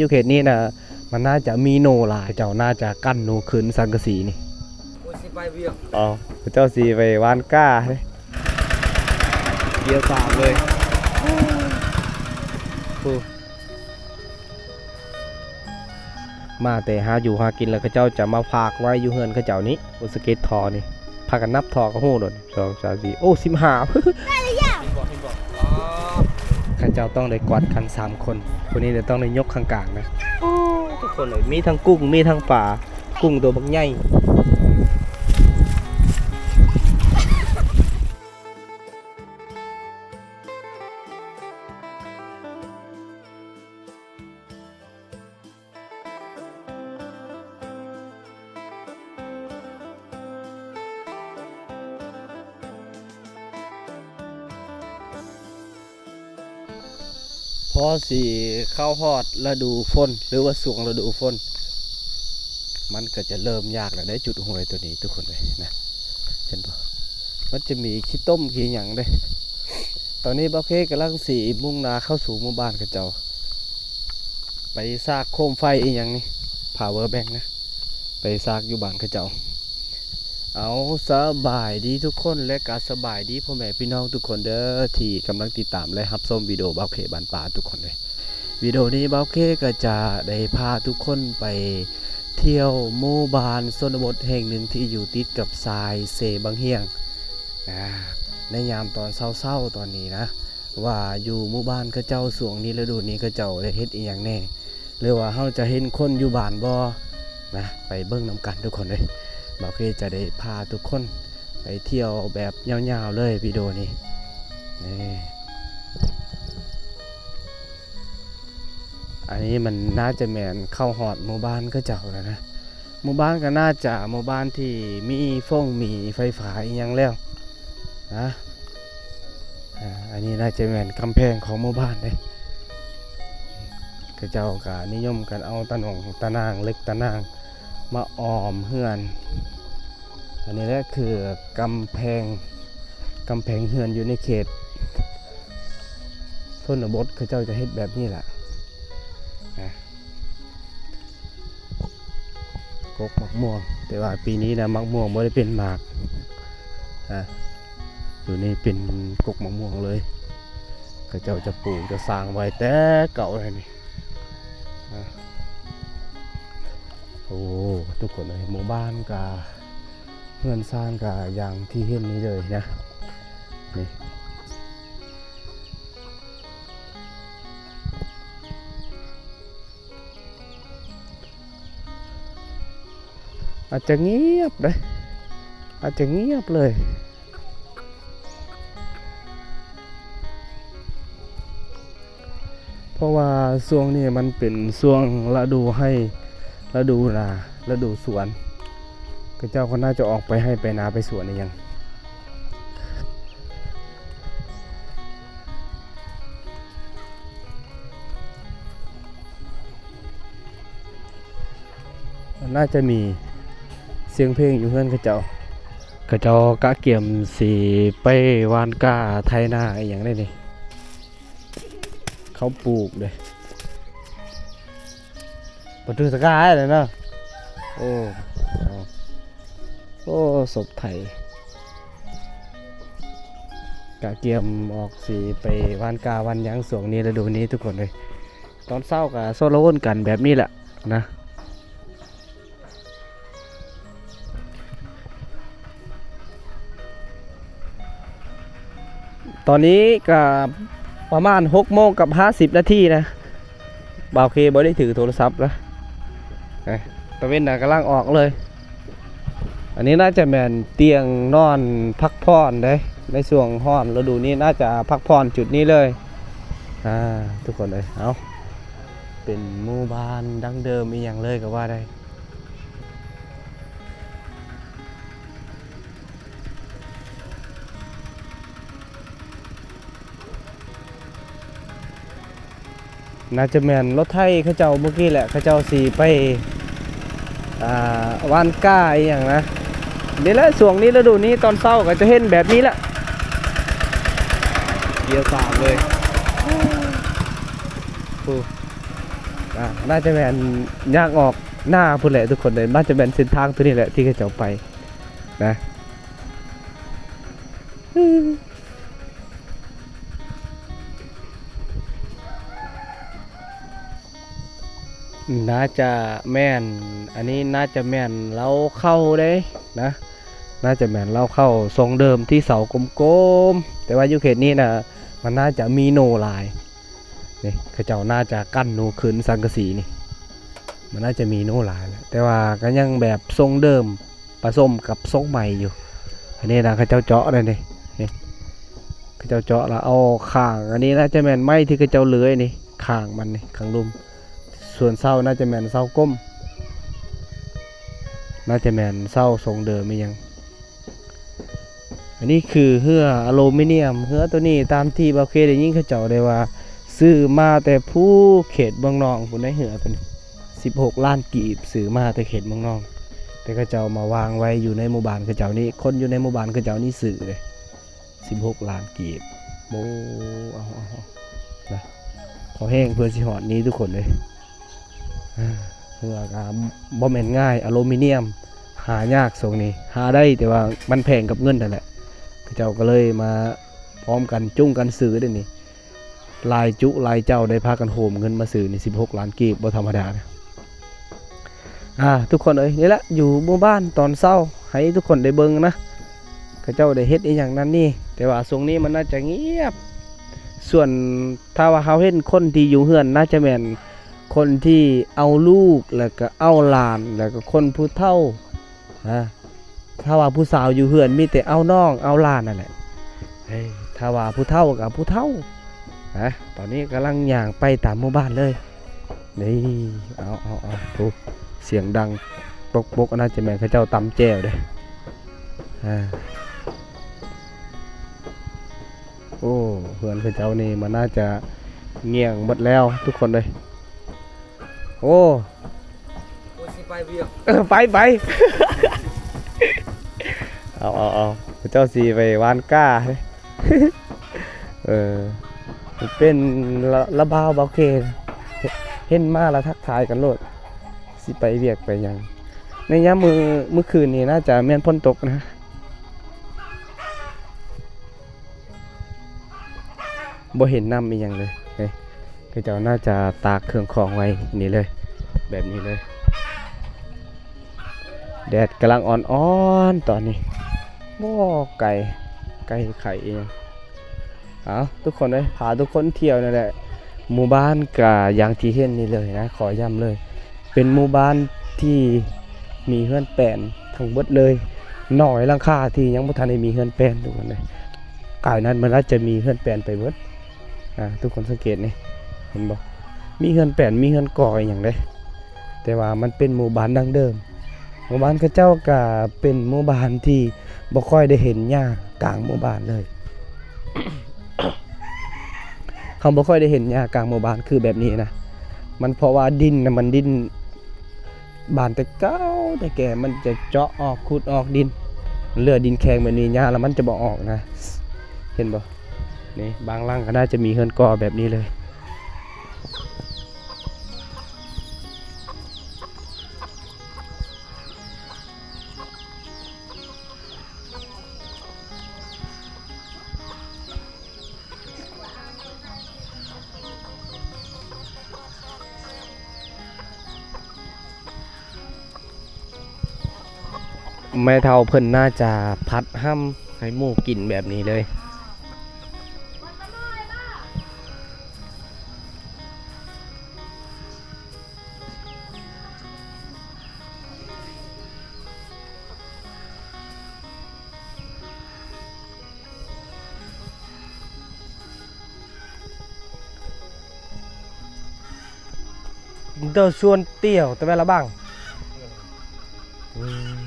ຢູ່ເຂດນີ້ນະ ມັນໜ້າຈະມີໜູຫຼາຍ ເຈົ້າໜ້າຈະກັ້ນໜູຂຶ້ນສັງກະສີນີ້. ໂອ້ຍ ຊິໄປວຽກ ອໍ ເຂົາເຈົ້າຊິໄປຫວ່ານກ້າເດ້. ກຽວສາມເລີຍ. ໂອ້ ມາແຕ່ຫາຢູ່ຫາກິນ ແລ້ວເຂົາເຈົ້າຈະມາຝາກໄວ້ຢູ່ເຮືອນເຂົາເຈົ້ານີ້. ໂອ ສະເກັດທໍ່ນີ້ ພາກັນນັບທໍ່ກໍຮູ້ໂດດ. ສອງ ສາມ ສີ່ ໂອ້ ສິບຫ້າ. ເຫັນບໍ່ ເຫັນບໍ່? ອໍ ເຂົາເຈົ້າຕ້ອງໄດ້ກວດກັນສາມຄົນ ຜູ້ນີ້ລະຕ້ອງໄດ້ຍົກຂ້າງກາງນະ. ໂອ້ ທຸກຄົນເອີຍ ມີທັງກຸ້ງ ມີທັງປາ ກຸ້ງໂຕບັກໃຫຍ່. ພໍຊິເຂົ້າຮອດລະດູຝົນ ຫຼືວ່າຊ່ວງລະດູຝົນ ມັນກໍຈະເລີ່ມຍາກແລ້ວເດ້ ຈຸດຫ້ວຍໂຕນີ້ທຸກຄົນເອີຍນະ. ເຫັນບໍ່? ມັນຈະມີຂີ້ຕົມຂີ້ຫຍັງເດ້. ຕອນນີ້ບ່າວເຄກຳລັງຊິມຸ່ງໜ້າເຂົ້າສູ່ໝູ່ບ້ານເຂົາເຈົ້າ ໄປຊາກໂຄມໄຟອີ່ຫຍັງນີ້ ພາວເວີແບັງນະ ໄປຊາກຢູ່ບ້ານເຂົາເຈົ້າ. ເອົາ ສະບາຍດີທຸກຄົນ ແລະກະສະບາຍດີພໍ່ແມ່ພີ່ນ້ອງທຸກຄົນເດີ ທີ່ກຳລັງຕິດຕາມ ແລະຮັບຊົມວິດີໂອບ່າວເຄບ້ານປ່າທຸກຄົນເລີຍ. ວິດີໂອນີ້ບ່າວເຄກໍຈະໄດ້ພາທຸກຄົນໄປທ່ຽວໝູ່ບ້ານຊົນນະບົດແຫ່ງໜຶ່ງທີ່ຢູ່ຕິດກັບຊາຍເຊບັງຫຽງ ອາ ໃນຍາມຕອນເຊົ້າໆຕອນນີ້ນະ ວ່າຢູ່ໝູ່ບ້ານເຂົາເຈົ້າຊ່ວງນີ້ລະດູນີ້ເຂົາເຈົ້າໄດ້ເຮັດອີ່ຫຍັງແດ່ ຫຼືວ່າເຮົາຈະເຫັນຄົນຢູ່ບ້ານບໍ່ນະ ໄປເບິ່ງນຳກັນທຸກຄົນເອີຍ. ບ່າວເຄຈະໄດ້ພາທຸກຄົນໄປທ່ຽວແບບຍາວໆເລີຍວິດີໂອນີ້. ນີ້ ອັນນີ້ມັນໜ້າຈະແມ່ນເຂົ້າຮອດໝູ່ບ້ານເຂົາເຈົ້າແລ້ວນະ. ໝູ່ບ້ານກໍໜ້າຈະໝູ່ບ້ານທີ່ມີຟົງມີໄຟຟ້າອີ່ຫຍັງແລ້ວນະ. ອາ ອັນນີ້ໜ້າຈະແມ່ນກຳແພງຂອງໝູ່ບ້ານເດ້. ເຂົາເຈົ້າກໍນິຍົມກັນເອົາຕາໜ່ວງຕາໜ່າງ ເຫຼັກຕາໜ່າງມາອ້ອມເຮືອນ. ອັນນີ້ແຫຼະຄືກຳແພງ ກຳແພງເຮືອນຢູ່ໃນເຂດຊົນນະບົດ ເຂົາເຈົ້າຈະເຮັດແບບນີ້ແຫຼະນະ. ກົກໝາກມ່ວງ ແຕ່ວ່າປີນີ້ນະ ໝາກມ່ວງບໍ່ໄດ້ເປັນໝາກ ອາ ຢູ່ນີ້ເປັນກົກໝາກມ່ວງເລີຍ. ເຂົາເຈົ້າຈະປູກຈະສ້າງໄວ້ແຕ່ເກົ່າແລ້ວນີ້ ອາ ໂອ້ ທຸກຄົນເອີຍ ໝູ່ບ້ານກະ ເຮືອນຊານກະຢ່າງທີ່ເຫັນນີ້ເລີຍນະ ນີ້. ອາດຈະງຽບເດ້ ອາດຈະງຽບເລີຍ ເພາະວ່າຊ່ວງນີ້ມັນເປັນຊ່ວງລະດູໄຮ່ ລະດູນາ ລະດູສວນ ເຂົາເຈົ້າກໍໜ້າຈະອອກໄປໄຮ່ໄປນາໄປສວນອີ່ຫຍັງ. ໜ້າຈະມີສຽງເພງຢູ່ເຮືອນເຂົາເຈົ້າ ເຂົາເຈົ້າກະກຽມຊິໄປຫວ່ານກ້າໄຖນາອີ່ຫຍັງເດ້ນີ້ ເຂົາປູກເດ້ ປະຕູສະກາຍແລ້ວເນາະ. ໂອ້ ໂອ້ ສົບໄຖ ກະກຽມອອກຊິໄປຫວ່ານກ້າຫວ່ານຫຍັງຊ່ວງນີ້ລະດູນີ້ທຸກຄົນເອີຍ. ຕອນເຊົ້າກະຊົນລະວົນກັນແບບນີ້ແຫຼະນະ. ຕອນນີ້ກະປະມານຫົກໂມງກັບຫ້າສິບນາທີນະ ບ່າວເຄບໍ່ໄດ້ຖືໂທລະສັບນະ ຕາເວັນນະກຳລັງອອກເລີຍ. ອັນນີ້ໜ້າຈະແມ່ນຕຽງນອນພັກຜ່ອນເດ້ ໃນຊ່ວງຮ້ອນລະດູນີ້ໜ້າຈະພັກຜ່ອນຈຸດນີ້ເລີຍ ອາ ທຸກຄົນເອີຍ. ເອົາ ເປັນໝູ່ບ້ານດັ້ງເດີມອີ່ຫຍັງເລີຍກໍວ່າໄດ້. ໜ້າຈະແມ່ນລົດໄຖເຂົາເຈົ້າມື້ກີ້ແຫຼະ ເຂົາເຈົ້າຊິໄປ ອ່າ ຫວ່ານກ້າອີ່ຫຍັງນະ. ນີ້ແຫຼະ ຊ່ວງນີ້ລະດູນີ້ຕອນເຊົ້າກໍຈະເຫັນແບບນີ້ແຫຼະ ກຽວສາມເລີຍ. ໂອ້ ໂອ້ ອ່າ ໜ້າຈະແມ່ນຍ່າງອອກໜ້າພຸ້ນແຫຼະທຸກຄົນເອີຍ, ໜ້າຈະແມ່ນເສັ້ນທາງໂຕນີ້ແຫຼະທີ່ເຂົາເຈົ້າໄປນະ. ໜ້າຈະແມ່ນ ອັນນີ້ໜ້າຈະແມ່ນເລົ້າເຂົ້າເດ້ນະ, ໜ້າຈະແມ່ນເລົ້າເຂົ້າຊົງເດີມທີ່ເສົາກົມໆ, ແຕ່ວ່າຢູ່ເຂດນີ້ນະ ມັນໜ້າຈະມີໜູຫຼາຍ. ນີ້ ເຂົາເຈົ້າໜ້າຈະກັ້ນໜູຂຶ້ນສັງກະສີນີ້, ມັນໜ້າຈະມີໜູຫຼາຍແຫຼະ, ແຕ່ວ່າກໍຍັງແບບຊົງເດີມ ປະສົມກັບຊົງໃໝ່ຢູ່. ອັນນີ້ນະ ເຂົາເຈົ້າເຈາະແລ້ວນີ້ ນີ້ ເຂົາເຈົ້າເຈາະແລ້ວເອົາຂ້າງ, ອັນນີ້ໜ້າຈະແມ່ນໄມ້ທີ່ເຂົາເຈົ້າເລື່ອຍນີ້ ຂ້າງມັນນີ້ ຂ້າງລຸ່ມ. ສ່ວນເສົາໜ້າຈະແມ່ນເສົາກົມ, ໜ້າຈະແມ່ນເສົາຊົງເດີມອີ່ຫຍັງ. ອັນນີ້ຄືເຮືອອາລູມີນຽມ. ເຮືອໂຕນີ້ຕາມທີ່ບ່າວເຄໄດ້ຍິນເຂົາເຈົ້າໄດ້ວ່າ ຊື້ມາແຕ່ພູເຂດເມືອງນອງພຸ້ນໃດ໋. ເຮືອໂຕນີ້ສິບຫົກລ້ານກີບ, ຊື້ມາແຕ່ເຂດເມືອງນອງ, ແຕ່ເຂົາເຈົ້າມາວາງໄວ້ຢູ່ໃນໝູ່ບ້ານເຂົາເຈົ້ານີ້, ຄົນຢູ່ໃນໝູ່ບ້ານເຂົາເຈົ້ານີ້ຊື້ເດ້ ສິບຫົກລ້ານກີບ. ໂອ້ ເອົາ ເອົາ ເອົາ ນະ ພໍແຮງເພື່ອຊິຮອດນີ້ທຸກຄົນເອີຍ. ເຮືອກໍບໍ່ແມ່ນງ່າຍ, ອາລູມີນຽມຫາຍາກຊ່ວງນີ້, ຫາໄດ້ແຕ່ວ່າມັນແພງກັບເງິນຫັ້ນແຫຼະ. ເຂົາເຈົ້າກໍເລີຍມາພ້ອມກັນ ຈຸ້ງກັນຊື້ເດ້ນີ້, ຫຼາຍຈຸຫຼາຍເຈົ້າໄດ້ພາກັນໂຮມເງິນມາຊື້ນີ້ ສິບຫົກລ້ານກີບ, ບໍ່ທຳມະດານະ. ອ່າ ທຸກຄົນເອີຍ, ນີ້ແຫຼະ ຢູ່ໝູ່ບ້ານຕອນເຊົ້າ ໃຫ້ທຸກຄົນໄດ້ເບິ່ງນະ, ເຂົາເຈົ້າໄດ້ເຮັດອີ່ຫຍັງນັ້ນນີ້, ແຕ່ວ່າຊ່ວງນີ້ມັນໜ້າຈະງຽບ. ສ່ວນຖ້າວ່າເຮົາເຫັນຄົນທີ່ຢູ່ເຮືອນ ໜ້າຈະແມ່ນຄົນທີ່ເອົາລູກ ແລ້ວກໍເອົາຫຼານ ແລ້ວກໍຄົນຜູ້ເຖົ້ານະ. ຖ້າວ່າຜູ້ສາວຢູ່ເຮືອນ ມີແຕ່ເອົານ້ອງເອົາຫຼານນັ້ນແຫຼະ. ເອີ ຖ້າວ່າຜູ້ເຖົ້າກໍຜູ້ເຖົ້ານະ. ຕອນນີ້ກຳລັງຍ່າງໄປຕາມໝູ່ບ້ານເລີຍ. ນີ້ ເອົາ ເອົາ ເອົາ ໂອ້ ສຽງດັງປົກໆ, ອັນນັ້ນຈະແມ່ນເຂົາເຈົ້າຕຳແຈ່ວເດ້. ອ່າ ໂອ້ ເຮືອນເຂົາເຈົ້ານີ້ມັນໜ້າຈະງ່ຽງໝົດແລ້ວທຸກຄົນເອີຍ. ໂອ້ ໂອ້ ຊິໄປວຽກ ເອີ ໄປ ໄປ ເອົາ ເອົາ ເອົາ ເຂົາເຈົ້າຊິໄປຫວ່ານກ້າ. ເອີ ເປັນລະ ລະບ່າວບ່າວເຄ ເຫັນ ເຫັນມາລະທັກທາຍກັນໂລດ. ຊິໄປວຽກໄປຫຍັງ ໃນຍາມມື້ ມື້ຄືນນີ້ໜ້າຈະແມ່ນຝົນຕົກນະ. ບໍ່ເຫັນນ້ຳອີ່ຫຍັງເລີຍ. ເອີ ເຂົາເຈົ້າໜ້າຈະຕາກເຄື່ອງຂອງໄວ້ນີ້ເລີຍ ແບບນີ້ເລີຍ. ແດດກຳລັງອ່ອນໆຕອນນີ້. ບໍ່ ໄກ່ ໄກ່ໄຂ່ອີ່ຫຍັງ. ເອົາ ທຸກຄົນເອີຍ ພາທຸກຄົນທ່ຽວນັ້ນແຫຼະ. ໝູ່ບ້ານກະຢ່າງທີ່ເຫັນນີ້ເລີຍນະ, ຂໍຢ້ຳເລີຍ ເປັນໝູ່ບ້ານທີ່ມີເຮືອນແປນທັງເບິດເລີຍ, ໜ້ອຍຫຼັງຄາທີ່ຍັງບໍ່ທັນໄດ້ມີເຮືອນແປນ ທຸກຄົນເອີຍ. ກາຍນັ້ນມັນອາດຈະມີເຮືອນແປນໄປເບິດ. ອ່າ ທຸກຄົນສັງເກດນີ້ ເຫັນບໍ່? ມີເຮືອນແປນ ມີເຮືອນກໍ່ອີ່ຫຍັງເດ້, ແຕ່ວ່າມັນເປັນໝູ່ບ້ານດັ້ງເດີມ. ໝູ່ບ້ານເຂົາເຈົ້າກະເປັນໝູ່ບ້ານທີ່ບໍ່ຄ່ອຍໄດ້ເຫັນຫຍ້າກາງໝູ່ບ້ານເລີຍ. ເຮົາບໍ່ຄ່ອຍໄດ້ເຫັນຫຍ້າກາງໝູ່ບ້ານຄືແບບນີ້ນະ. ມັນເພາະວ່າດິນນະ ມັນດິນ ບ້ານແຕ່ເກົ່າແຕ່ແກ່ ມັນຈະເຈາະອອກ ຂຸດອອກດິນ, ເຫຼືອດິນແຂງແບບນີ້ ຫຍ້າລະມັນຈະບໍ່ອອກນະ. ເຫັນບໍ່? ນີ້ ບາງຫຼັງກໍໜ້າຈະມີເຮືອນກໍ່ແບບນີ້ເລີຍ. ແມ່ເຖົ້າເພິ່ນໜ້າຈະຜັດຫ້ຳໃຫ້ໝູກິນແບບນີ້ເລີຍ. ເດີຊວນຕຽວແຕ່ແວລະບັງ. ອືມ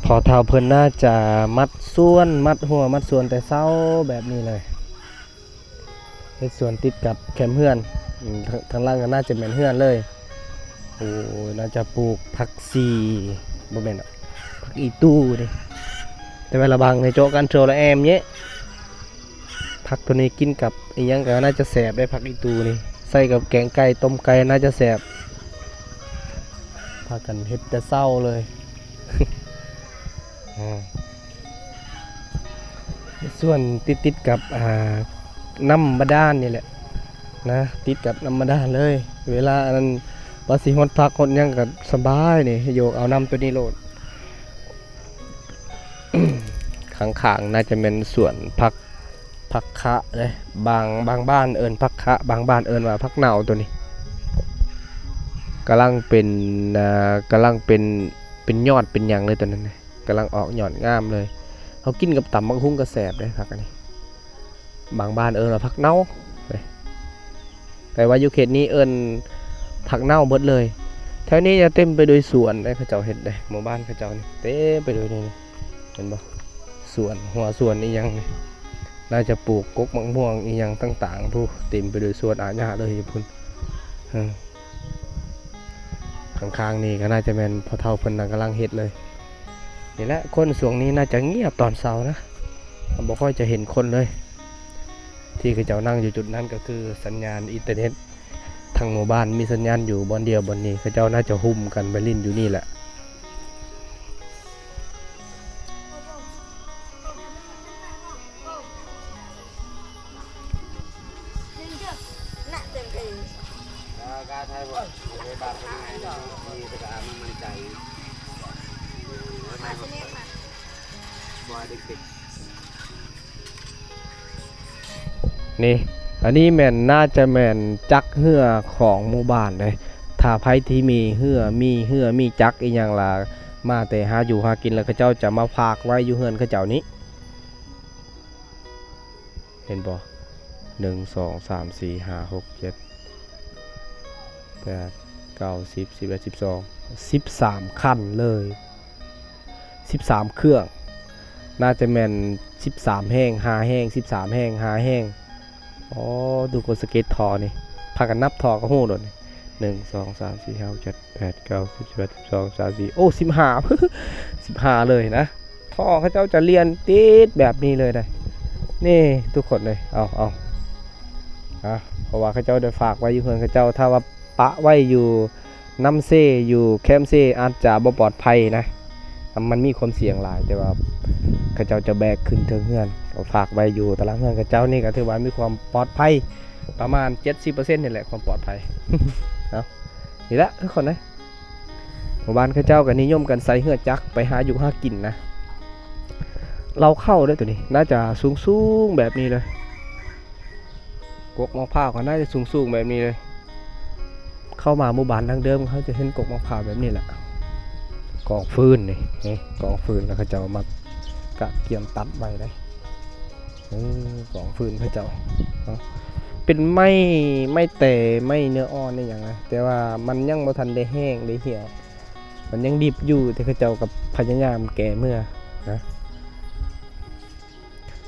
ພໍ່ເຖົ້າເພິ່ນໜ້າຈະມັດຊວນ ມັດຫົວມັດຊວນແຕ່ເຊົ້າແບບນີ້ເລີຍ. ເຮັດສວນຕິດກັບແຄມເຮືອນ. ອືມ ທາງ ທາງຫຼັງກໍໜ້າຈະແມ່ນເຮືອນເລີຍ. ໂອ້ຍ ໜ້າຈະປູກຜັກຊີ ບໍ່ແມ່ນດອກ ຜັກອີຕູເດ້. ແຕ່ວ່າລະບັງໃນໂຈະກັນໂຊລະແອມເຍະ. ຜັກໂຕນີ້ກິນກັບອີ່ຫຍັງກໍໜ້າຈະແຊບໄດ໋ ຜັກອີຕູນີ້. ໃສ່ກັບແກງໄກ່ ຕົ້ມໄກ່ ໜ້າຈະແຊບ. ພາກັນເຮັດແຕ່ເຊົ້າເລີຍ. ອາ ສວນຕິດໆກັບ ອ່າ ນ້ຳບາດານນີ້ແຫຼະນະ, ຕິດກັບນ້ຳບາດານເລີຍ. ເວລາອັນນັ້ນ ວ່າຊິຫົດຜັກຫົດຫຍັງກໍສະບາຍນີ້, ໂຍກເອົານ້ຳໂຕນີ້ໂລດ. ຂ້າງໆ ໜ້າຈະແມ່ນສວນຜັກ ຜັກຄະເດ້. ບາງ ບາງບ້ານເອີ້ນຜັກຄະ, ບາງບ້ານເອີ້ນວ່າຜັກເນົ່າ. ໂຕນີ້ກຳລັງເປັນ ອ່າ ກຳລັງເປັນ ເປັນຍອດເປັນຫຍັງເລີຍໂຕນັ້ນນະ, ກຳລັງອອກຍອດງາມເລີຍ. ເຮົາກິນກັບຕຳບັກຫຸ່ງກໍແຊບເດ້ ຜັກອັນນີ້. ບາງບ້ານເອີ້ນວ່າຜັກເນົ່າເດ້. ແຕ່ວ່າຢູ່ເຂດນີ້ເອີ້ນຜັກເນົ່າເບິດເລີຍ. ແຖວນີ້ຈະເຕັມໄປດ້ວຍສວນເດ້, ເຂົາເຈົ້າເຮັດເດ້. ໝູ່ບ້ານເຂົາເຈົ້ານີ້ເຕັມໄປດ້ວຍນີ້ ເຫັນບໍ່? ສວນ ຮົ້ວສວນອີ່ຫຍັງນີ້. ໜ້າຈະປູກກົກໝາກມ່ວງອີ່ຫຍັງຕ່າງໆ ພຸ້ນ, ເຕັມໄປດ້ວຍສວນອາຍະເລີຍຢູ່ພຸ້ນ. ເອີ ຂ້າງໆນີ້ກໍໜ້າຈະແມ່ນພໍ່ເຖົ້າເພິ່ນນະ ກຳລັງເຮັດເລີຍ. ນີ້ແຫຼະ ຄົນຊ່ວງນີ້ໜ້າຈະງຽບຕອນເຊົ້ານະ, ບໍ່ຄ່ອຍຈະເຫັນຄົນເລີຍ. ທີ່ເຂົາເຈົ້ານັ່ງຢູ່ຈຸດນັ້ນກໍຄືສັນຍານອິນເຕີເນັດ ທັງໝູ່ບ້ານມີສັນຍານຢູ່ບ່ອນດຽວບ່ອນນີ້, ເຂົາເຈົ້າໜ້າຈະຮຸມກັນໄປຫຼິ້ນຢູ່ນີ້ແຫຼະ. ນີ້ ອັນນີ້ແມ່ນ ໜ້າຈະແມ່ນຈັກເຮືອຂອງໝູ່ບ້ານເດ້. ຖ້າໃຜທີ່ມີເຮືອ ມີເຮືອ ມີຈັກອີ່ຫຍັງລະ ມາແຕ່ຫາຢູ່ຫາກິນ ລະເຂົາເຈົ້າຈະມາຝາກໄວ້ຢູ່ເຮືອນເຂົາເຈົ້ານີ້. ເຫັນບໍ່? ໜຶ່ງ ສອງ ສາມ ສີ່ ຫ້າ ຫົກ ເຈັດ ແປດ ເກົ້າ ສິບ ສິບເອັດ ສິບສອງ ສິບສາມຄັນເລີຍ. ສິບສາມເຄື່ອງ ໜ້າຈະແມ່ນສິບສາມແຮງ ຫ້າແຮງ ສິບສາມແຮງ ຫ້າແຮງ. ອໍ ດູກົນສະເກັດທໍ່ນີ້ ພາກັນນັບທໍ່ກໍຮູ້ໂລດນີ້ ໜຶ່ງ ສອງ ສາມ ສີ່ ຫ້າ ຫົກ ເຈັດ ແປດ ເກົ້າ ສິບ ສິບເອັດ ສິບສອງ ສິບສາມ ສິບສີ່ ໂອ້ ສິບຫ້າ ສິບຫ້າເລີຍນະ. ທໍ່ເຂົາເຈົ້າຈະລຽນຕິດແບບນີ້ເລີຍເດ້ ນີ້ທຸກຄົນເອີຍ. ເອົາ ເອົາ ອາ ເພາະວ່າເຂົາເຈົ້າໄດ້ຝາກໄວ້ຢູ່ເຮືອນເຂົາເຈົ້າ, ຖ້າວ່າປະໄວ້ຢູ່ນ້ຳເຊ ຢູ່ແຄມເຊ ອາດຈະບໍ່ປອດໄພນະ, ມັນມີຄວາມສ່ຽງຫຼາຍ. ແຕ່ວ່າເຂົາເຈົ້າຈະແບກຂຶ້ນເທິງເຮືອນ ເອົາຝາກໄວ້ຢູ່ຕາລາງເຮືອນເຂົາເຈົ້າ. ນີ້ກໍຖືວ່າມີຄວາມປອດໄພປະມານເຈັດສິບເປີເຊັນນີ້ແຫຼະ ຄວາມປອດໄພ. ເອົາ ນີ້ແຫຼະທຸກຄົນເອີຍ ໝູ່ບ້ານເຂົາເຈົ້າກໍນິຍົມກັນໃຊ້ເຮືອຈັກໄປຫາຢູ່ຫາກິນນະ. ເລົ້າເຂົ້າເດ້ ໂຕນີ້ໜ້າຈະສູງໆແບບນີ້ເລີຍ, ກົກໝາກພ້າວກໍໜ້າຈະສູງໆແບບນີ້ເລີຍ. ເຂົ້າມາໝູ່ບ້ານດັ້ງເດີມ ເຮົາຈະເຫັນກົກໝາກພ້າວແບບນີ້ແຫຼະ, ກອງຟືນນີ້ ນີ້ກອງຟືນ ແລ້ວເຂົາເຈົ້າມາກະກຽມຕັດໄວ້ເດ້. ເອີ ກອງຟືນເຂົາເຈົ້າເນາະ ເປັນໄມ້ ໄມ້ແຕ່ ໄມ້ເນື້ອອ່ອນອີ່ຫຍັງນະ, ແຕ່ວ່າມັນຍັງບໍ່ທັນໄດ້ແຫ້ງໄດ້ຫ່ຽວ, ມັນຍັງດິບຢູ່, ແຕ່ເຂົາເຈົ້າກໍພະຍາຍາມແກ່ເມືອນະ.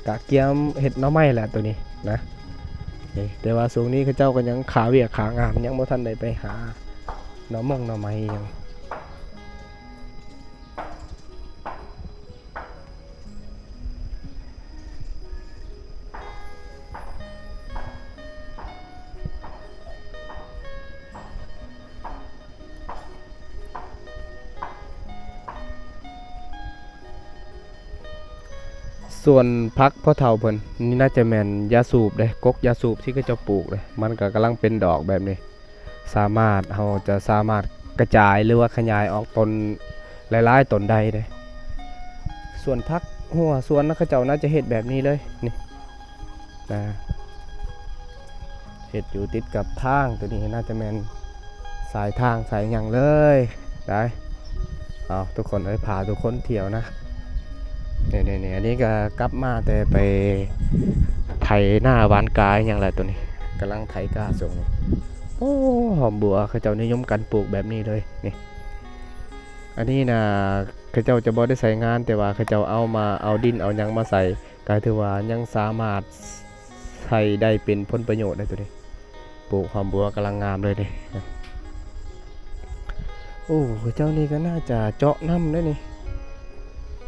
ກະກຽມເຮັດໜໍ່ໄມ້ແຫຼະໂຕນີ້ນະ. ນີ້ ແຕ່ວ່າຊ່ວງນີ້ເຂົາເຈົ້າກໍຍັງຄາວຽກຄາງານ, ຍັງບໍ່ທັນໄດ້ໄປຫາໜໍ່ມົງໜໍ່ໄມ້ຫຍັງ. ສວນຜັກພໍ່ເຖົ້າເພິ່ນນີ້ ໜ້າຈະແມ່ນຢາສູບເດ້, ກົກຢາສູບທີ່ເຂົາເຈົ້າປູກເດ້, ມັນກໍກຳລັງເປັນດອກແບບນີ້. ສາມາດ ເຮົາຈະສາມາດກະຈາຍ ຫຼືວ່າຂະຫຍາຍອອກຕົ້ນຫຼາຍໆຕົ້ນໄດ້ເດ້. ສວນຜັກ ຮົ້ວສວນນະ ເຂົາເຈົ້າໜ້າຈະເຮັດແບບນີ້ເລີຍ ນີ້ນະ, ເຮັດຢູ່ຕິດກັບທາງ. ໂຕນີ້ໜ້າຈະແມ່ນສາຍທາງສາຍຫຍັງເລີຍໄດ໋. ເອົາ ທຸກຄົນເອີຍ ພາທຸກຄົນທ່ຽວນະ. ນີ້ໆໆ ອັນນີ້ກໍກັບມາແຕ່ໄປໄຖນາຫວ່ານກາຫຍັງແຫຼະ ໂຕນີ້ກຳລັງໄຖກາຊ່ວງນີ້. ໂອ້ ຫອມບົວ ເຂົາເຈົ້ານິຍົມກັນປູກແບບນີ້ເລີຍນີ້. ອັນນີ້ນະ ເຂົາເຈົ້າຈະບໍ່ໄດ້ໃຊ້ງານ, ແຕ່ວ່າເຂົາເຈົ້າເອົາມາ ເອົາດິນເອົາຫຍັງມາໃສ່ ກໍຖືວ່າຍັງສາມາດໃຊ້ໄດ້ເປັນຜົນປະໂຫຍດໄດ້ໂຕນີ້. ປູກຫອມບົວກຳລັງງາມເລີຍເດ້. ໂອ້ ເຈົ້ານີ້ກໍໜ້າຈະເຈາະນ້ຳໄດ້ນີ້.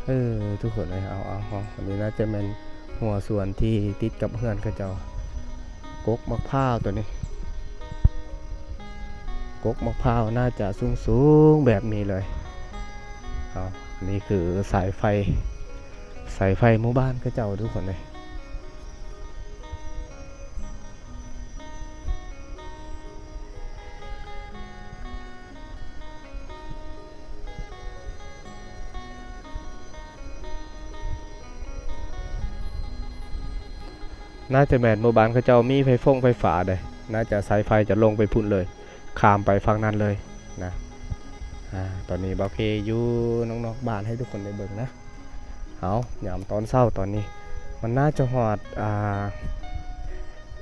ເອີ ທຸກຄົນເອີຍ ເອົາ ເອົາ ເອົາ ອັນນີ້ໜ້າຈະແມ່ນຮົ້ວສວນທີ່ຕິດກັບເຮືອນເຂົາເຈົ້າ. ກົກໝາກພ້າວໂຕນີ້ ກົກໝາກພ້າວໜ້າຈະສູງໆແບບນີ້ເລີຍ. ເອົາ ນີ້ຄືສາຍໄຟ ສາຍໄຟໝູ່ບ້ານເຂົາເຈົ້າທຸກຄົນເລີຍ. ໜ້າຈະແມ່ນໝູ່ບ້ານເຂົາເຈົ້າມີໄຟຟົງໄຟຟ້າເດ້ ໜ້າຈະສາຍໄຟຈະລົງໄປພຸ້ນເລີຍ ຂ້າມໄປຝັ່ງນັ້ນເລີຍນະ. ອາ ຕອນນີ້ບ່າວເຄຢູ່ນອກໆບ້ານໃຫ້ທຸກຄົນໄດ້ເບິ່ງນະ. ເອົາ ຍາມຕອນເຊົ້າຕອນນີ້ ມັນໜ້າຈະຮອດ ອ່າ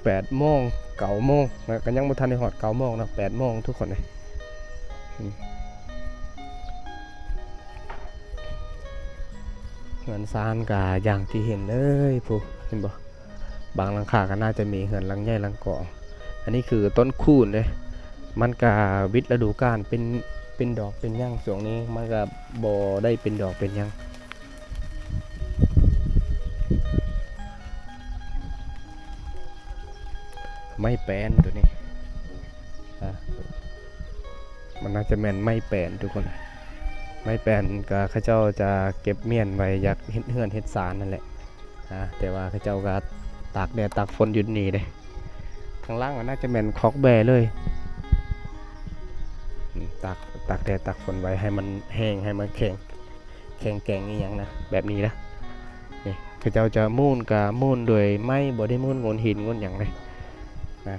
ແປດໂມງ ເກົ້າໂມງນະ ກໍຍັງບໍ່ທັນໄດ້ຮອດເກົ້າໂມງເນາະ ແປດໂມງທຸກຄົນເອີຍ. ອືມ ເຮືອນຊານກໍຢ່າງທີ່ເຫັນເລີຍ ຜູ້ ເຫັນບໍ່? ບາງຫຼັງຄາກໍໜ້າຈະມີເຮືອນຫຼັງໃຫຍ່ຫຼັງກອງ. ອັນນີ້ຄືຕົ້ນຄູນເດ້ ມັນກະວິດລະດູການ ເປັນ ເປັນດອກເປັນຫຍັງ. ຊ່ວງນີ້ມັນກະບໍ່ໄດ້ເປັນດອກເປັນຫຍັງ. ໄມ້ແປນໂຕນີ້ ອາ ມັນໜ້າຈະແມ່ນໄມ້ແປນທຸກຄົນ. ໄມ້ແປນກະເຂົາເຈົ້າຈະເກັບມ້ຽນໄວ້ຢາກເຮັດເຮືອນເຮັດຊານນັ້ນແຫຼະ. ອາ ແຕ່ວ່າເຂົາເຈົ້າກໍຕາກແດດຕາກຝົນຢູ່ນີ້ເດ້. ຂ້າງຫຼັງກໍໜ້າຈະແມ່ນຄອກແບ້ເລີຍ. ອືມ ຕາກ ຕາກແດດຕາກຝົນໄວ້ໃຫ້ມັນແຫ້ງ ໃຫ້ມັນແຂງ ແຂງແກງອີ່ຫຍັງນະ ແບບນີ້ນະ. ນີ້ ເຂົາເຈົ້າຈະໝູນ ກະໝູນໂດຍໄມ້ ບໍ່ໄດ້ໝູນໂງ່ນຫີນໂງ່ນຫຍັງເດ້ນະ.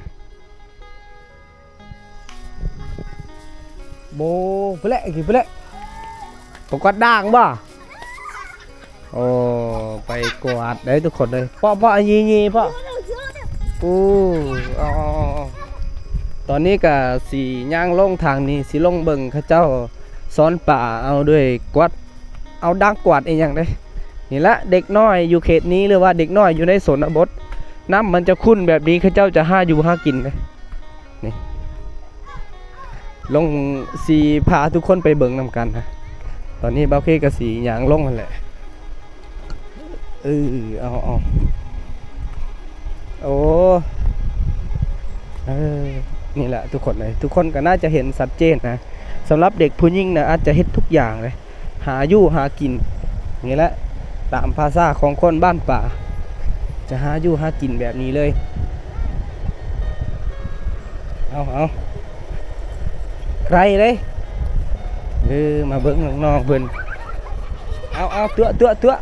ໂບ ໄປແຫຼະ ກິນໄປແຫຼະ. ປາກວາດດ່າງບໍ່? ໂອ້ ໄປກວາດເດ້ທຸກຄົນເອີຍ. ເພາະ ເພາະ ອັນນີ້ ນີ້ ເພາະ ໂອ້ ເອົາ ເອົາ ເອົາ ເອົາ. ຕອນນີ້ກະຊິຍ່າງລົງທາງນີ້ ຊິລົງເບິ່ງເຂົາເຈົ້າຊ້ອນປາເອົາດ້ວຍກວາດ ເອົາດ່າງກວາດອີ່ຫຍັງເດ້. ນີ້ລະ ເດັກນ້ອຍຢູ່ເຂດນີ້ ຫຼືວ່າເດັກນ້ອຍຢູ່ໃນຊົນນະບົດ ນ້ຳມັນຈະຂຸ້ນແບບນີ້ ເຂົາເຈົ້າຈະຫາຢູ່ຫາກິນເດ້. ນີ້ ລົງ ຊິພາທຸກຄົນໄປເບິ່ງນຳກັນນະ. ຕອນນີ້ບ່າວເຄກໍຊິຍ່າງລົງຫັ້ນແຫຼະ. ເອີ ເອົາ ເອົາ ໂອ້ ເອີ ນີ້ແຫຼະທຸກຄົນເອີຍ ທຸກຄົນກໍໜ້າຈະເຫັນຊັດເຈນນະ. ສຳລັບເດັກຜູ້ຍິງນະ ອາດຈະເຮັດທຸກຢ່າງເລີຍ ຫາຢູ່ຫາກິນ. ນີ້ແຫຼະ ຕາມພາສາຂອງຄົນບ້ານປ່າ ຈະຫາຢູ່ຫາກິນແບບນີ້ເລີຍ. ເອົາ ເອົາ ໄກເດ້. ເອີ ມາເບິ່ງນ້ອງໆເພິ່ນ. ເອົາ ເອົາ ຕົວະ ຕົວະ ຕົວະ.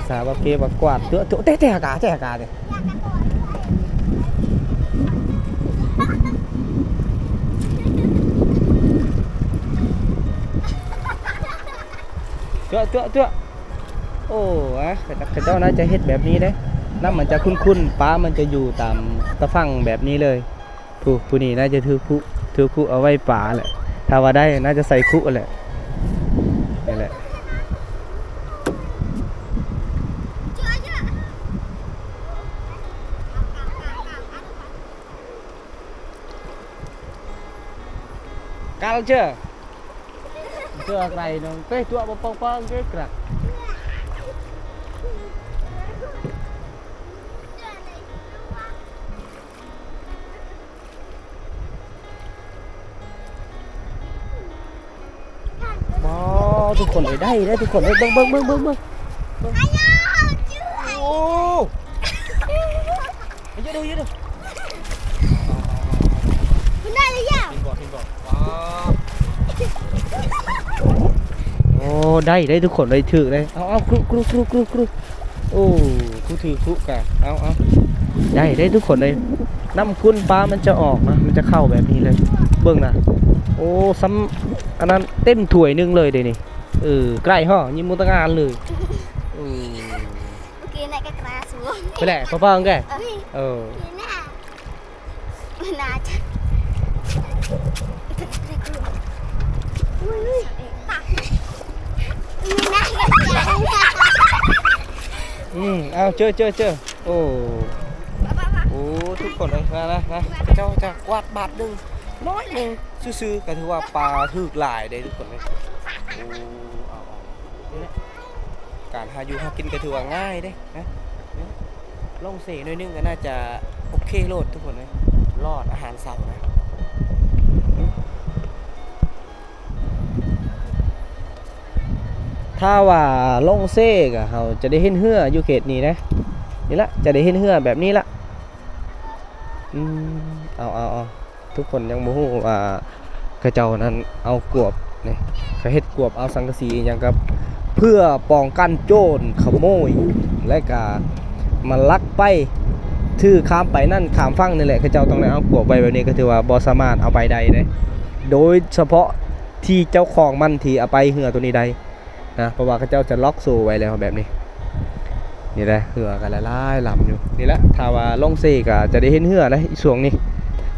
ສາວເກວ່າກວາດ ຕົວະ ຕົວະ ແຕ່ ແຕ່ກາ ແຕ່ກາເດ້. ຕົວະ ຕົວະ ຕົວະ. ໂອ້ ອະ ເຂົາເຈົ້າໜ້າຈະເຮັດແບບນີ້ເດ້. ນ້ຳມັນຈະຂຸ້ນໆ ປາມັນຈະຢູ່ຕາມຕາຝັ່ງແບບນີ້ເລີຍ. ຜູ້ ຜູ້ນີ້ໜ້າຈະຖືຄຸ ຖືຄຸເອົາໄວ້ປາແຫຼະ. ຖ້າວ່າໄດ້ໜ້າຈະໃສ່ຄຸແຫຼະ. ນີ້ແຫຼະ. ກາລເຈີ ເຈີໄກນອງເຕະຕົວະປອງປອງເກກຣະ. ວ້າວ ທຸກຄົນເອີຍ ໄດ້ ໄດ້ທຸກຄົນເອີຍ ເບິ່ງ ເບິ່ງ ເບິ່ງ ເບິ່ງ ເບິ່ງ. ໂອ້ ເຢີດເດີ ເຢີດເດີ. ມັນໄດ້ຫຼືຍັງ? ເຫັນບໍ່ ເຫັນບໍ່? ວ້າວ ໂອ້ ໄດ້ ໄດ້ທຸກຄົນເອີຍ ຖືກເລີຍ. ເອົາ ເອົາ ຄຣຸ ຄຣຸ ຄຣຸ ຄຣຸ ຄຣຸ. ໂອ້ ຜູ້ຖືຄຸກະ ເອົາ ເອົາ ໄດ້ ໄດ້ທຸກຄົນເອີຍ. ນ້ຳຂຸ້ນປາມັນຈະອອກນະ ມັນຈະເຂົ້າແບບນີ້ເລີຍ ເບິ່ງນະ. ໂອ້ ສ່ຳອັນນັ້ນເຕັມຖ້ວຍໜຶ່ງເລີຍເດນີ້. ເອີ ໄກເຫາະ ຍິງໝູຕະງານເລີຍ. ເອີ ໂອເຄ ໄປແຫຼະ ພໍ່ເປົ່າແກ. ເອີ ອືມ ເອົາ ເຈີ ເຈີ ເຈີ. ໂອ້ ໂອ້ ທຸກຄົນເອີຍ ມາ ມາ ມາ. ເຈົ້າຈະກວາດບາດໜຶ່ງ ນ້ອຍໜຶ່ງຊື່ໆ ກໍຖືວ່າປາຖືກຫຼາຍເດ້ທຸກຄົນເອີຍ. ໂອ້ ເອົາ ເອົາ ນີ້ແຫຼະ ການຫາຢູ່ຫາກິນກໍຖືວ່າງ່າຍເດ້ນະ. ລົງເສໜ້ອຍໜຶ່ງກໍໜ້າຈະໂອເຄໂລດທຸກຄົນເອີຍ. ລອດອາຫານເຊົ້ານະ. ຖ້າວ່າລົງເຊກະ ເຮົາຈະໄດ້ເຫັນເຮືອຢູ່ເຂດນີ້ເດ້. ນີ້ລະ ຈະໄດ້ເຫັນເຮືອແບບນີ້ລະ. ອືມ ເອົາ ເອົາ ເອົາ ທຸກຄົນຍັງບໍ່ຮູ້ວ່າເຂົາເຈົ້ານັ້ນເອົາກວບນີ້ ເຂົາເຮັດກວບເອົາສັງກະສີອີ່ຫຍັງກັບ ເພື່ອປ້ອງກັນໂຈນຂະໂມຍ ແລະກະມາລັກໄປ ຖືຂ້າມໄປນັ້ນຂ້າມຝັ່ງນີ້ແຫຼະ. ເຂົາເຈົ້າຕ້ອງໄດ້ເອົາກວບໄວ້ແບບນີ້ ກໍຖືວ່າບໍ່ສາມາດເອົາໄປໄດ້ເດ້ ໂດຍສະເພາະທີ່ເຈົ້າຂອງມັນທີ່ເອົາໄປເຮືອໂຕນີ້ໄດ້ ນະ ເພາະວ່າເຂົາເຈົ້າຈະລັອກໂສ້ໄວ້ແລ້ວແບບນີ້. ນີ້ແຫຼະ ເຮືອກໍຫຼາຍໆລຳຢູ່. ນີ້ແຫຼະ ຖ້າວ່າລົງເຊກໍຈະໄດ້ເຫັນເຮືອເດ້ ຊ່ວງນີ້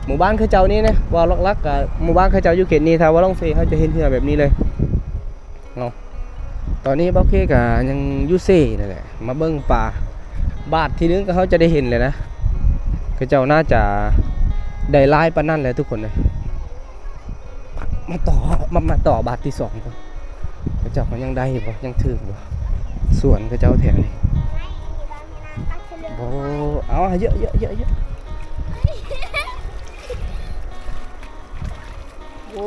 ໝູ່ບ້ານເຂົາເຈົ້ານີ້ນະ ເວົ້າຫຼັກໆກໍໝູ່ບ້ານເຂົາເຈົ້າຢູ່ເຂດນີ້ ຖ້າວ່າລົງເຊເຮົາຈະເຫັນເຮືອແບບນີ້ເລີຍເນາະ. ຕອນນີ້ບ່າວເຄກໍຍັງຢູ່ເຊນັ້ນແຫຼະ ມາເບິ່ງປາ ບາດທີໜຶ່ງກໍເຮົາຈະໄດ້ເຫັນແລ້ວນະ ເຂົາເຈົ້າໜ້າຈະໄດ້ຫຼາຍປານນັ້ນແຫຼະທຸກຄົນເອີຍ. ມາຕໍ່ ມາ ມາຕໍ່ບາດທີສອງກ່ອນ ເຂົາເຈົ້າກໍຍັງໄດ້ຢູ່ບໍ່ ຍັງຖືກບໍ່ ສວນເຂົາເຈົ້າແຖວນີ້. ໂອ້ ເອົາ ເຍອະ ເຍອະ ເຍອະ ເຍອະ. ໂອ້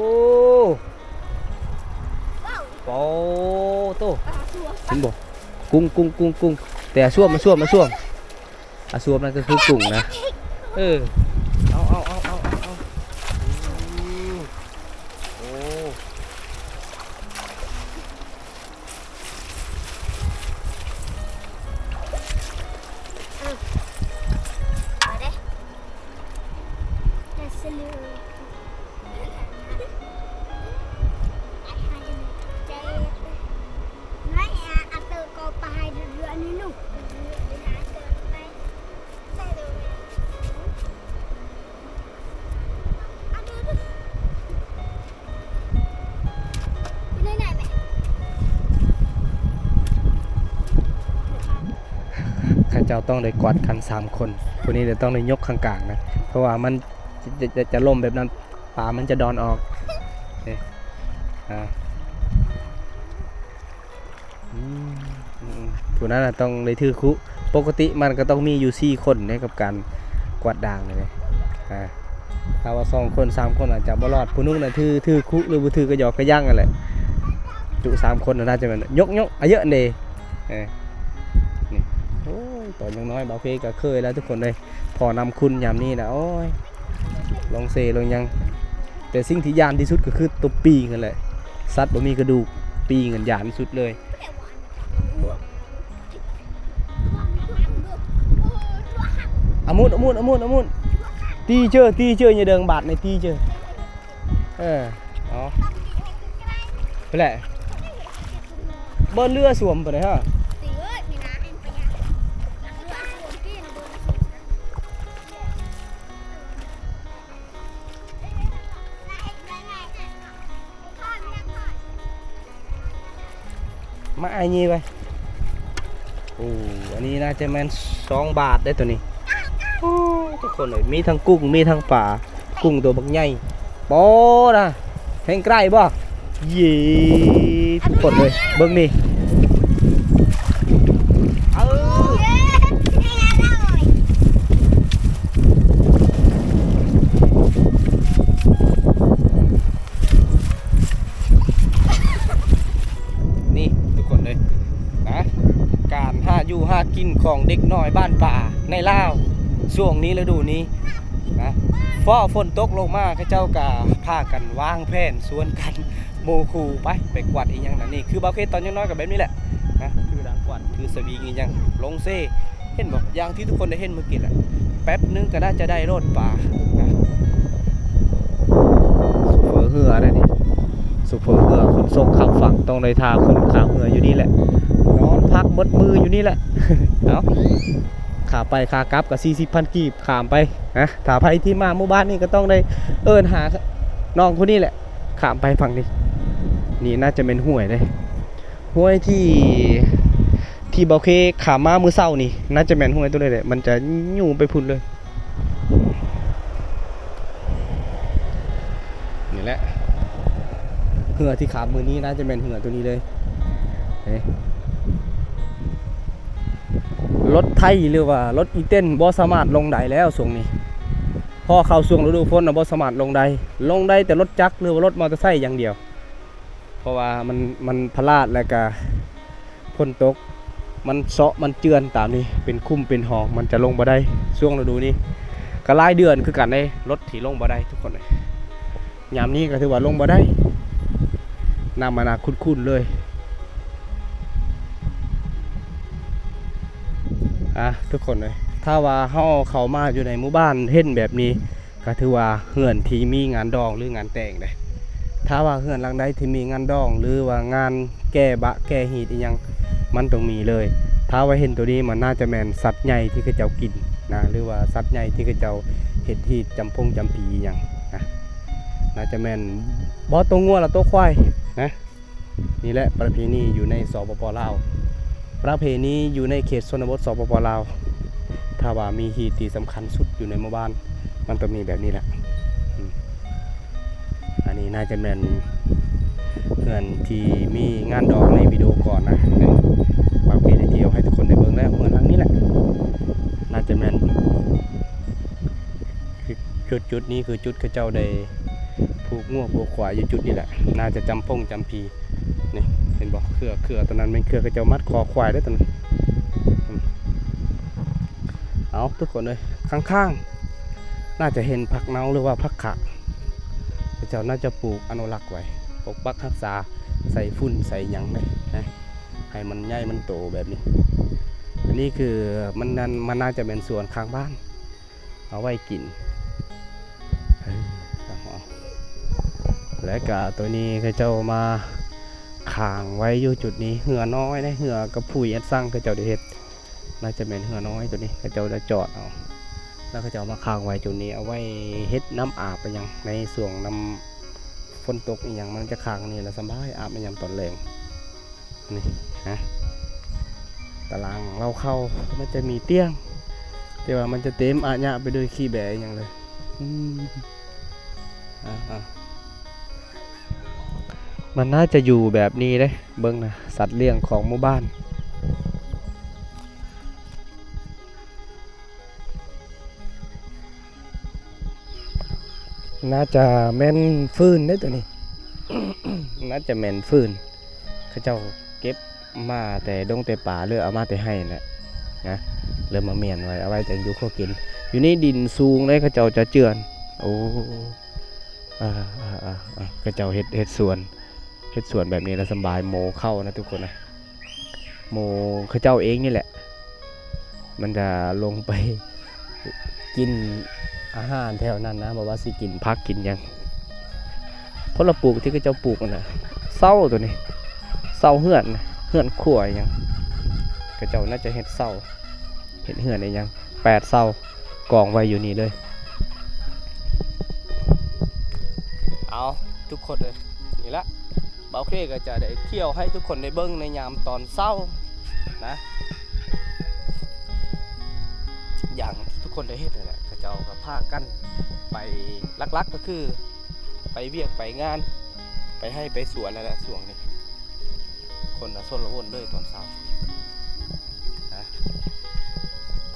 ໂອ້ໂຕ ເຫັນບໍ່ ກຸ້ງ ກຸ້ງ ກຸ້ງ ກຸ້ງ ແຕ່ອາຊວມ ອາຊວມ ອາຊວມ. ອາຊວມນັ້ນກໍຄືກຸ້ງນະ. ເອີ ເອົາ ເອົາ ເອົາ ເອົາ ເອົາ ເອົາ. ອືມ ໂອ້ ເອົາເດ້ ຈະສະເລີ. ເຂົາເຈົ້າຕ້ອງໄດ້ກວາດກັນສາມຄົນ ຜູ້ນີ້ຈະຕ້ອງໄດ້ຍົກຂ້າງກາງນະ ເພາະວ່າມັນຈະ ຈະ ຈະ ຈະລົ້ມແບບນັ້ນ ປາມັນຈະດອນອອກເດ້. ອາ ອືມ ອືມ ຜູ້ນັ້ນນະຕ້ອງໄດ້ຖືຄຸ ປົກກະຕິມັນກໍຕ້ອງມີຢູ່ສີ່ຄົນໃນກັບການກວາດດ່າງນີ້ເດ້. ອາ ຖ້າວ່າສອງຄົນສາມຄົນອາດຈະບໍ່ລອດ ຜູ້ໜຶ່ງນະຖື ຖືຄຸ ຫຼືບໍ່ຖືກະຫຍອກກະຫຍັງຫັ້ນແຫຼະ. ຈຸສາມຄົນນະ ໜ້າຈະແມ່ນ ຍົກ ຍົກ ອາເຍາະເດ້. ເອີ ນີ້ ໂອ້ຍ ຕອນຍັງນ້ອຍ ບ່າວເຄກໍເຄີຍແລ້ວທຸກຄົນເອີຍ ພໍນຳຄຸນຍາມນີ້ນະ ໂອ້ຍ ລົງເຊລົງຫຍັງ. ແຕ່ສິ່ງທີ່ຢ້ານທີ່ສຸດກໍຄືຕົວປີງຫັ້ນແຫຼະ ສັດບໍ່ມີກະດູກ ປີງຫັ້ນຢ້ານທີ່ສຸດເລີຍ. ອາມຸນ ອາມຸນ ອາມຸນ ອາມຸນ ຕີເຈີ ຕີເຈີ ຢ່າເດີງບາດໃນຕີເຈີ. ເອີ ເອົາ ພຸ້ນແຫຼະ ເບິ່ນເຮືອສວມພຸ້ນເດ້. ມາອ້າຍນີ້ໄວ້. ໂອ້ ອັນນີ້ໜ້າຈະແມ່ນສອງບາດເດ້ໂຕນີ້. ໂອ້ ທຸກຄົນເອີຍ ມີທັງກຸ້ງ ມີທັງປາ ກຸ້ງໂຕບັກໃຫຍ່. ໂປ້ນະ ເຫັນໃກ້ບໍ່? ເຢ້ ທຸກຄົນເອີຍ ເບິ່ງນີ້ ເອີ ນີ້ທຸກຄົນເອີຍ ນະ ການຫາຢູ່ຫາກິນຂອງເດັກນ້ອຍບ້ານປ່າໃນລາວ ຊ່ວງນີ້ ລະດູນີ້ນະ ຟ້າຝົນຕົກລົງມາ ເຂົາເຈົ້າກະພາກັນວາງແຜນຊວນກັນ ໝູ່ຄູ່ໄປ ໄປກວາດອີ່ຫຍັງນັ້ນນີ້ ຄືບ່າວເຄຕອນຍັງນ້ອຍກໍແບບນີ້ແຫຼະນະ ຖືດັງກວາດ ຖືສະວິງອີ່ຫຍັງ ລົງເຊ ເຫັນບໍ່ ຢ່າງທີ່ທຸກຄົນໄດ້ເຫັນມື້ກີ້ແຫຼະ ແປັບໜຶ່ງກໍໜ້າຈະໄດ້ໂລດປານະ. ໂຊເຟີເຮືອເດ້ນີ້ ໂຊເຟີເຮືອຂົນສົ່ງຂ້າມຝັ່ງ ຕ້ອງໄດ້ຖ້າຄົນຂ້າມເຮືອຢູ່ນີ້ແຫຼະ ນອນພັກໝົດມື້ຢູ່ນີ້ແຫຼະ. ເອົາ ຂາໄປຂາກັບກໍສີ່ສິບພັນກີບ ຂ້າມໄປນະ. ຖ້າໃຜທີ່ມາໝູ່ບ້ານນີ້ກໍຕ້ອງໄດ້ເອີ້ນຫານ້ອງຄົນນີ້ແຫຼະ ຂ້າມໄປຝັ່ງນີ້. ນີ້ໜ້າຈະແມ່ນຫ້ວຍເດ້ ຫ້ວຍທີ່ ທີ່ບ່າວເຄຂ້າມມາມື້ເຊົ້ານີ້ ໜ້າຈະແມ່ນຫ້ວຍໂຕນີ້ແຫຼະ ມັນຈະຢູ່ໄປພຸ້ນເລີຍ. ນີ້ແຫຼະ ເຮືອທີ່ຂ້າມມື້ນີ້ໜ້າຈະແມ່ນເຮືອໂຕນີ້ເລີຍ. ເອີ ລົດໄຖ ຫຼືວ່າລົດອີເຕັນບໍ່ສາມາດລົງໄດ້ແລ້ວຊ່ວງນີ້ ພໍເຂົ້າຊ່ວງລະດູຝົນນະ ບໍ່ສາມາດລົງໄດ້ ລົງໄດ້ແຕ່ລົດຈັກ ຫຼືວ່າລົດມໍເຕີໄຊຢ່າງດຽວ ເພາະວ່າມັນ ມັນພະລາດ ແລ້ວກະ ຝົນຕົກ ມັນເຊາະ ມັນເຈື່ອນຕາມນີ້ ເປັນຂຸມເປັນຮ່ອງ ມັນຈະລົງບໍ່ໄດ້. ຊ່ວງລະດູນີ້ກໍຫຼາຍເດືອນຄືກັນເດ້ ລົດທີ່ລົງບໍ່ໄດ້ທຸກຄົນເອີຍ. ຍາມນີ້ກໍຖືວ່າລົງບໍ່ໄດ້ ນ້ຳມັນໜາຂຸ້ນໆເລີຍ. ອ່າ ທຸກຄົນເອີຍ ຖ້າວ່າເຮົາເຂົ້າມາຢູ່ໃນໝູ່ບ້ານເຫັນແບບນີ້ ກໍຖືວ່າເຮືອນທີ່ມີງານດອງ ຫຼື ງານແຕ່ງເດ້. ຖ້າວ່າເຮືອນຫຼັງໃດທີ່ມີງານດອງ ຫຼືວ່າງານແກ້ບະແກ້ຮີດອີ່ຫຍັງ ມັນຕ້ອງມີເລີຍ. ຖ້າວ່າເຫັນໂຕນີ້ ມັນໜ້າຈະແມ່ນສັດໃຫຍ່ທີ່ເຂົາເຈົ້າກິນນະ ຫຼືວ່າສັດໃຫຍ່ທີ່ເຂົາເຈົ້າເຮັດຮີດຈຳພົງຈຳຜີອີ່ຫຍັງນະ ໜ້າຈະແມ່ນ ບໍ່ ໂຕງົວ ແລະ ໂຕຄວາຍນະ. ນີ້ແຫຼະປະເພນີຢູ່ໃນ ສປປ ລາວ ປະເພນີຢູ່ໃນເຂດຊົນນະບົດ ສປປ ລາວ. ຖ້າວ່າມີຮີດທີ່ສຳຄັນສຸດຢູ່ໃນໝູ່ບ້ານ ມັນຕ້ອງມີແບບນີ້ແຫຼະ. ອືມ ອັນນີ້ໜ້າຈະແມ່ນເຮືອນທີ່ມີງານດອງໃນວິດີໂອກ່ອນນະ. ນີ້ ບ່າວເຄໄດ້ທ່ຽວໃຫ້ທຸກຄົນໄດ້ເບິ່ງແລ້ວ ເຮືອນຫຼັງນີ້ແຫຼະ ໜ້າຈະແມ່ນ ຄືຈຸດໆນີ້ຄືຈຸດເຂົາເຈົ້າໄດ້ຜູກງົວຜູກຄວາຍຢູ່ຈຸດນີ້ແຫຼະ. ໜ້າຈະຈຳພົງຈຳຜີ ນີ້ ເຫັນບໍ່? ເຄືອ ເຄືອຕົວນັ້ນແມ່ນເຄືອເຂົາເຈົ້າມັດຄໍຄວາຍເດ້ຕົວນັ້ນ. ອືມ ເອົາ ທຸກຄົນເອີຍ ຂ້າງໆ ໜ້າຈະເຫັນຜັກເນົາ ຫຼືວ່າຜັກຂະ ເຂົາເຈົ້າໜ້າຈະປູກອະນຸລັກໄວ້ ປົກປັກຮັກສາ ໃສ່ຝຸ່ນໃສ່ຫຍັງເດ້ນະ ໃຫ້ມັນໃຫຍ່ມັນໂຕແບບນີ້. ອັນນີ້ຄືມັນນັ້ນ ມັນໜ້າຈະແມ່ນສວນຂ້າງບ້ານ ເອົາໄວ້ກິນ. ເອີ ແລະກະໂຕນີ້ເຂົາເຈົ້າມາຄ້າງໄວ້ຢູ່ຈຸດນີ້ ເຮືອນ້ອຍເດ້ ເຮືອກະຜຸຍແອັດຊັງເຂົາເຈົ້າໄດ້ເຮັດ. ໜ້າຈະແມ່ນເຮືອນ້ອຍໂຕນີ້ ເຂົາເຈົ້າໄດ້ຈອດເອົາ ແລ້ວເຂົາເຈົ້າເອົາມາຄ້າງໄວ້ຈຸດນີ້ ເອົາໄວ້ເຮັດນ້ຳອາບອີ່ຫຍັງ ໃນຊ່ວງນ້ຳຝົນຕົກອີ່ຫຍັງ ມັນຈະຄ້າງນີ້ ແລ້ວສະບາຍອາບໃນຍາມຕອນແລງ. ນີ້ນະ ຕາລາງເລົາເຂົ້າ ມັນຈະມີຕຽງ ແຕ່ວ່າມັນຈະເຕັມອາຍະໄປດ້ວຍຂີ້ແບອີ່ຫຍັງເລີຍ. ອືມ ອ່າ ມັນໜ້າຈະຢູ່ແບບນີ້ເດ້ ເບິ່ງນະ ສັດລ້ຽງຂອງໝູ່ບ້ານ. ໜ້າຈະແມ່ນຟືນເດ້ຕົວນີ້ ໜ້າຈະແມ່ນຟືນ ເຂົາເຈົ້າເກັບມາແຕ່ດົງແຕ່ປ່າ ຫຼືເອົາມາແຕ່ໄຮ່ແຫຼະນະ ຫຼືມາມ້ຽນໄວ້ ເອົາໄວ້ແຕ່ຢູ່ຄົວກິນ. ຢູ່ນີ້ດິນສູງເດ້ ເຂົາເຈົ້າຈະເຈື່ອນ. ໂອ້ ເຂົາເຈົ້າເຮັດ ເຮັດສວນ ເຮັດສວນແບບນີ້ລະສະບາຍ ໝູເຂົ້ານະທຸກຄົນນະ. ໝູເຂົາເຈົ້າເອງນີ້ແຫຼະ ມັນຈະລົງໄປກິນອາຫານແຖວນັ້ນນະ ບໍ່ວ່າຊິກິນຜັກກິນຫຍັງ. ຄົນລະປູກທີ່ເຂົາເຈົ້າປູກຫັ້ນນະ ເຊົາໂຕນີ້ ເຊົາເຮືອນ ເຮືອນຄົວອີ່ຫຍັງ ເຂົາເຈົ້າໜ້າຈະເຮັດເຊົາ ເຮັດເຮືອນອີ່ຫຍັງ ແປດເຊົາ ກອງໄວ້ຢູ່ນີ້ເລີຍ. ເອົາ ທຸກຄົນເອີຍ ນີ້ລະ ບ່າວເຄກໍຈະໄດ້ທ່ຽວໃຫ້ທຸກຄົນໄດ້ເບິ່ງໃນຍາມຕອນເຊົ້ານະ ຢ່າງທີ່ທຸກຄົນໄດ້ເຫັນນັ້ນແຫຼະ ເຂົາເຈົ້າກໍພາກັນໄປ ຫຼັກໆກໍຄືໄປວຽກໄປງານ ໄປໄຮ່ໄປສວນນັ້ນແຫຼະ ຊ່ວງນີ້ ຄົນລະຊົນລະວົນເລີຍຕອນເຊົ້ານະ.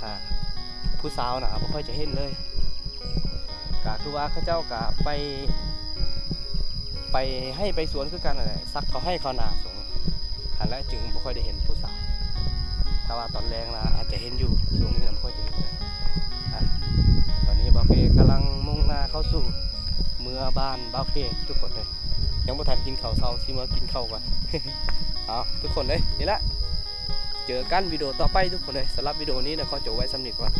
ຖ້າຜູ້ສາວນະ ບໍ່ຄ່ອຍຈະເຫັນເລີຍ ກະຄືວ່າເຂົາເຈົ້າກະໄປ ໄປໄຮ່ໄປສວນຄືກັນຫັ້ນແຫຼະ ສັກເຂົ້າໄຮ່ເຂົ້ານາ ຊ່ວງຫັ້ນແຫຼະ ຈຶ່ງບໍ່ຄ່ອຍໄດ້ເຫັນຜູ້ສາວ. ຖ້າວ່າຕອນແລງນະ ອາດຈະເຫັນຢູ່ ຊ່ວງນີ້ນະ ບໍ່ຄ່ອຍຈະເຫັນເລີຍ. ອ່ະ ຕອນນີ້ບ່າວເຄກຳລັງມຸ່ງໜ້າເຂົ້າສູ່ເມືອບ້ານບ່າວເຄ ທຸກຄົນເອີຍ. ຍັງບໍ່ທັນກິນເຂົ້າເຊົ້າ ຊິມາກິນເຂົ້າກ່ອນ. ເອົາ ທຸກຄົນເອີຍ ນີ້ແຫຼະ ເຈີກັນວິດີໂອຕໍ່ໄປທຸກຄົນເອີຍ. ສຳລັບວິດີໂອນີ້ນະ ຂໍຈົບໄວ້ສ່ຳນີ້ກ່ອນ.